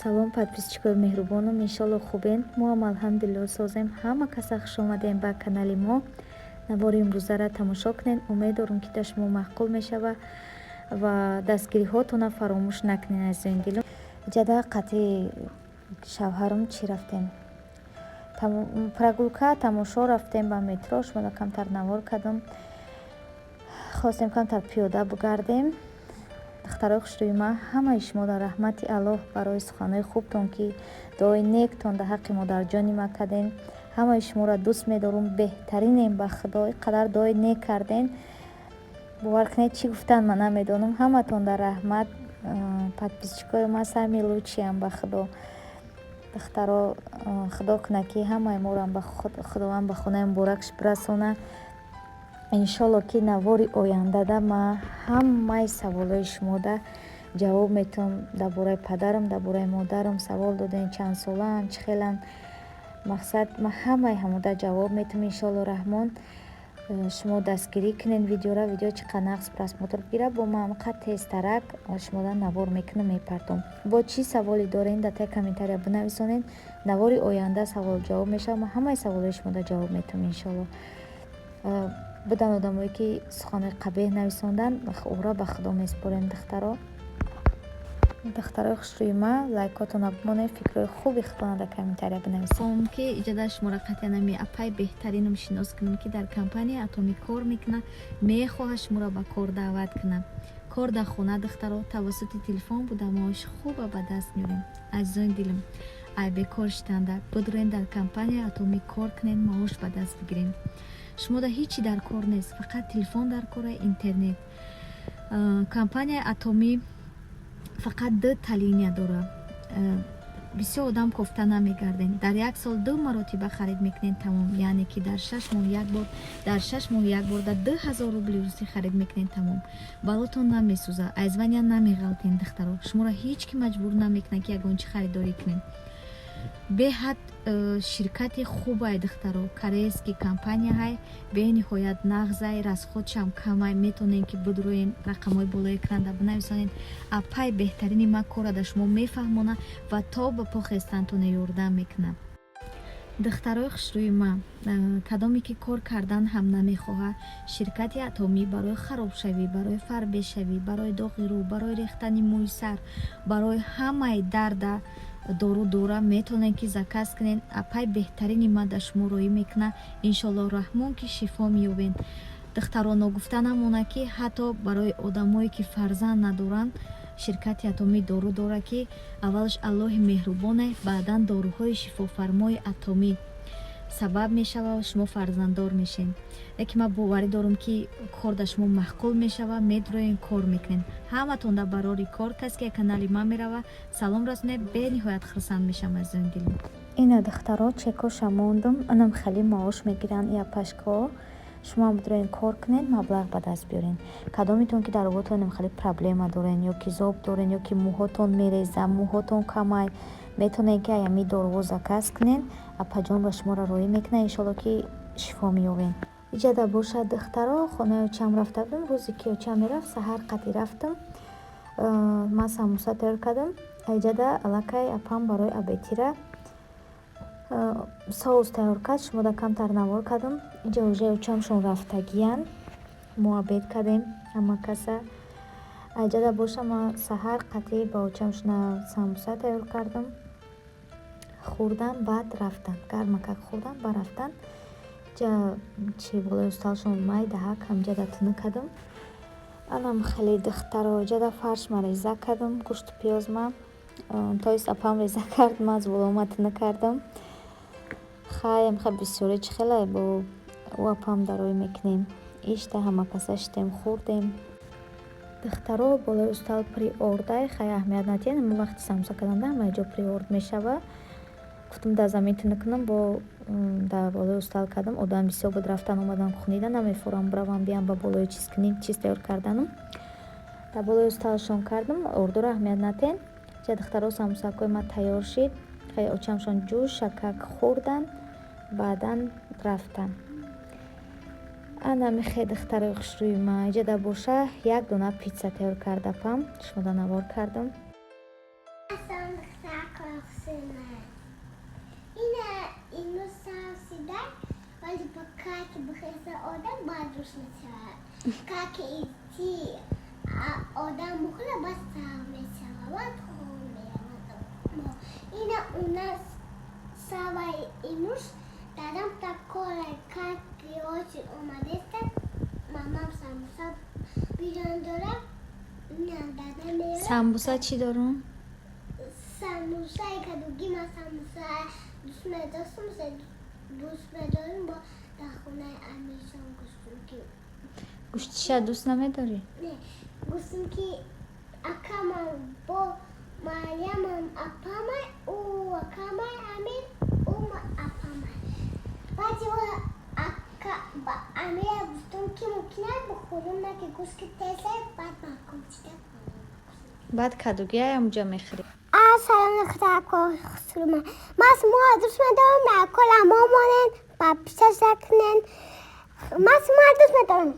Салом, подписчикои меҳрубонам, иншолло, хубен. Мо ҳам, алҳамдулилло, созем. Ҳама каса хуш омадем ба канали мо. Навори имрӯзара тамошо кунед. Умед дорум, ки дар шумо маъқул мешава ва дастгириҳотона фаромӯш накунед, азизони дилам. Иҷада қатъи шавҳарам чӣ рафтем? Прогулка, тамошо рафтем ба метро. Шуморо камтар навор кардам. Хостем, камтар пиёда бигардем. Духтарои хушрӯи ман, ҳамаи шуморо раҳмати Аллоҳ барои суханҳои хубтон, ки дуои нектон дар ҳаққи модарҷони ман кардем. Ҳамаи шуморо дӯст медорум, беҳтаринем, ба Худо. Ин қадар дуои нек кардем, бовар кунед, чӣ гуфтан ман намедонам. Ҳаматон дар раҳмат. Подписчикои ман самые лучшиям, ба Худо. Духтаро, Худо кунад, ки ҳамаи моро Худованд ба хонаи муборакаш бирасонад. Иншолло, ки навори ояндада ман ҳамаи саволҳои шумода ҷавоб метавам. Дар бораи падарам, дар бораи модарам савол додем, чанд солаанд, чӣ хеланд. Мақсад, ман ҳамаи ҳамода ҷавоб метавам, иншолло раҳмон. Шумо дастгирӣ кунед видеора. Видео чӣ қадр нағз просмотр бигирад, бо ман ҳамқадр тезтарак шумода навор мекунам, мепартом. Бо чӣ саволе доред, дар таи комментария бинависонед. Навори оянда саволу ҷавоб мешавад. Ман ҳамаи саволҳои шумода ҷавоб метавам, иншолло. Буданд одамое, ки суханҳои қабеҳ нависонданд, ӯро ба Худо месупорем. Духтаро, духтарои хушрӯи ман, лайкотонро бимонед, фикрҳои хуби худтонро дар комментария бинависед. Хоҳам, ки иҷода шуморо қатъиян ами апай беҳтаринам шинос кунам, ки дар компанияи Атомӣ кор мекунад, мехоҳад шуморо ба кор даъват кунад. Кор дар хона, духтаро, тавассути телефон буда, маоши хуба ба даст меорем. Азизони дилам, ай бекор шитанда бидурен, дар компанияи Атомӣ кор кунед, маош ба даст бигирен. Шумода ҳечи дар кор нест, фақат телефон дар кора, интернет. Компанияи Атомӣ фақат дута линия дорад. Бисёр одам кофта намегардем. Дар як сол ду маротиба харид мекунем, тамом. Яъне ки дар 6 моҳ як бор, дар 6 моҳ як бор дар 2000 рубли русӣ харид мекунем, тамом. Балотон намесӯзад, аз звания намеғалтем. Духтаро, шуморо ҳеҷ ки маҷбур намекунад, ки ягон чӣ харидорӣ кунем. Беҳад ширкати хубай, духтаро, корейский компанияҳай, бениҳоят нағзай, расходшам камай. Метавонем, ки бидроен, рақамҳои болои экранда бинависонед. Апай беҳтарини ма кора дар шумо мефаҳмонад ва то ба по хестантоне ёрдам мекунад. Духтарои хушрӯи ма, кадоме ки кор кардан ҳам намехоҳад, ширкати Атомӣ барои харобшавӣ, барои фарбешавӣ, барои доғи рӯ, барои рехтани мӯи сар, барои ҳамаи дарда дору дора. Метавонед, ки заказ кунед. Апай беҳтарини ма дар шумо роӣ мекунад. Иншоллоҳ раҳмон, ки шифо меёбед. Духтаро, ногуфта намонад, ки ҳатто барои одамое, ки фарзанд надоранд, ширкати Атомӣ дору дорад, ки аввалаш Аллоҳи меҳрубоне, баъдан доруҳои шифофармои Атомӣ сабаб мешавад, шумо фарзанддор мешед. Лекин ман боварӣ дорам, ки кор дар шумо маъқул мешавад, медроен, кор мекунед. Ҳаматон дар барори кор. Кас ки канали ман мерава, салом расонед, бениҳоят хурсанд мешавам, азизони дилам. Ина, духтаро, чекоша мондум. Инам хеле маош мегиранд иапашкаҳо. Шумоам бидроен, кор кунед, маблағ ба даст биёред. Кадометон ки дар роботон хеле проблема дорен, ё ки зоб дорен, ё ки мӯҳотон мереза, мӯҳотон камай, метавонед, ки аями доруҳо заказ кунед. Апаҷон ба шуморо роӣ мекунад. Иншолло, ки шифо меёбед. Иҷада бошад, духтаро, хонаи очам рафта будем. Рӯзе ки очам мерафт, саҳар қатӣ рафтам. Ман самбуса тайёр кардам. Иҷада аллакай апам барои обедтира соус тайёр кард. Шумода камтар навор кардам. Инҷа уже очамшон рафтагиянд. Мо обед кардем ҳама каса. Иҷада боша, ман саҳар қатӣ ба очамшона самбуса тайёр кардам, хӯрдан, баъд рафтанд. Гармакак хӯрдан, баъд рафтанд. Ҷа чи болои усталшон майдаҳак ҳамҷада тунук кардам. Анам хеле, духтаро, ҷада фаршма реза кардам, гӯшту пиёзма, то есть апам реза кард, ман аз болома тунук кардам. Хайм ха, бисёре чӣ хеле бо ӯ апам дароӣ мекунем. Ишта ҳама каса шитем, хӯрдем. Духтаро, болои устал пури ордай. Хай, аҳамият надиҳед, ҳама вақти самбуса карданда ҳамаи ҷо пури орд мешава. Гуфтам, дар замин тунук кунам, бо дар болои устал кардам. Одам бисёр буд, рафтан омадан хунида намефорам, биравам биям ба болои чиз кунем, чиз тайёр карданам. Дар болои усталшон кардам ордуро, аҳамият надиҳед. Ҷа, духтаро, самбусакҳои ман тайёр шид. Хай, очамшон ҷӯшакак хӯрдан, баъдан рафтан. Ана михе, духтарои хушрӯи ман, иҷада боша, як дона питса тайёр карда апам, шумода навор кардам. Салом. Сакрсина. Ина ину савсида, вали пока ки бихеса одам бадруш мешавад. Как идти одам бухӯра, баъд сав мешавад, баъд хун меравад. Ина у нас савай имрӯз дадам такора, как ҳозир омадеста, мамам самбуса бирён дорад, ина дадам меравад. Самбуса чӣ дорум? Самбусаи кадуги. Ман самбуса дӯст медоштам, дӯст медорем, бо дар хонаи Амирҷон гуфтем, ки Гӯштиша дӯст намедорӣ? Не, гуфтем, ки акамам бо Мариямам апамай, ӯ акамай, Амир ӯ апамай. Баъди ӯ ака ба Амира гуфтем, ки мумкин аст бихӯрем, на ки гуфт, ки тезай, баъд маҳкум чида. Баъд кадугиай ҳамуҷа мехӯрӣ. Салом, духтаракҳо хусрума. Ман шуморо дӯст медорам, дар кола мо монен, подписаться кунен. Ман шуморо дӯст медорам.